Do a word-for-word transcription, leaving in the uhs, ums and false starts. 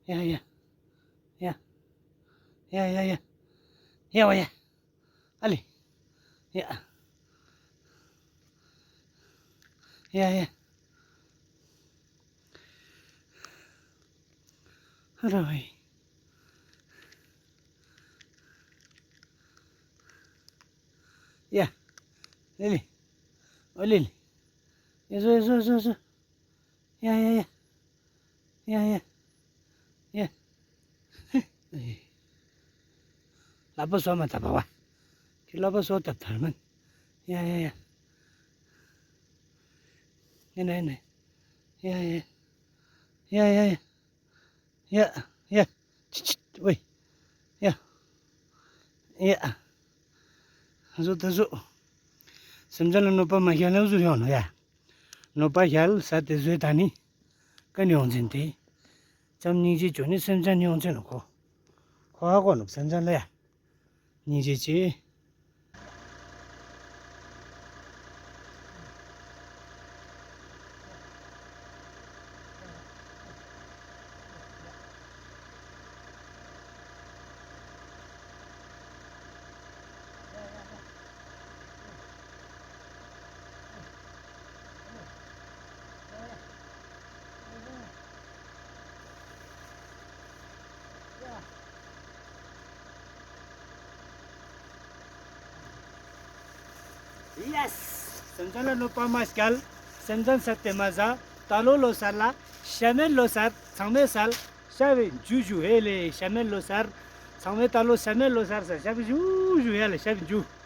ཡ་ཡ། ཡ། ཡ་ཡ་ཡ། ཡ་བ་ཡ། ཨ་ལེ། ཡ། ཡ་ཡ། ཨ་ར་བའི། ཡ། ཨ་ལེ། ཨ་ལེ་ལེ། ཡ་སོ་ཡ་སོ་ཡ་སོ་ཡ་སོ། ཡ་ཡ་ཡ། ཡ་ཡ། ཡ། ལག་པ་བཟོ་མ་ཐབས་པ་བ། ཁྱོད་ལག་པ་བཟོ་ཐབས་དར་མན། ཡ་ཡ་ཡ། ཡ་ན་ཡ་ན། ཡ་ཡ། ཡ་ཡ་ཡ། ཡ། ཡ། ཆི་ཆི། ཝེ། ཡ། ཡ། བཟོ་ད་བཟོ། སེམས་ཅན་ལ་གནོད་པ་མ་བྱེད་ལ་བཟོ་ཡོང་ནོ་ཡ། གནོད་པ་བྱེད་ས་དེ་བཟོས་ད་ནི། ཀ་ནི་ཡོང་འཛིན་ཏེ། ཙམ་སྙིང་རྗེ་བྱུང་ནི་སེམས་ཅན་ཡོང་འཛིན་ནོ་ཁོ། ཁོ་ཧ་གོ་ནོ་སེམས་ཅན་ལ་ཡ། སྙིང་རྗེ་ཆེ། ཡེས། སེམས་ཅན་ལ་གནོད་པ་མ་བསྐྱལ། སེམས་ཅན་ས་དེ་མ་ཟ། ད་ལོ་ལོ་གསར་ལ། ཤ་མེད་ལོ་གསར། ཚང་མས་གསར། ཤ་བའི་འཇུ་ཞུ་ཧེ་ལེ། ཤ་མེད་ལོ་གསར། ཚང་མས་ད་ལོ་ཤ་མེད་ལོ་གསར་ཟ། ཤ་བའི་ཞུ་ཞུ་ཧེ་ལེ། ཤ་བའི་འཇུ།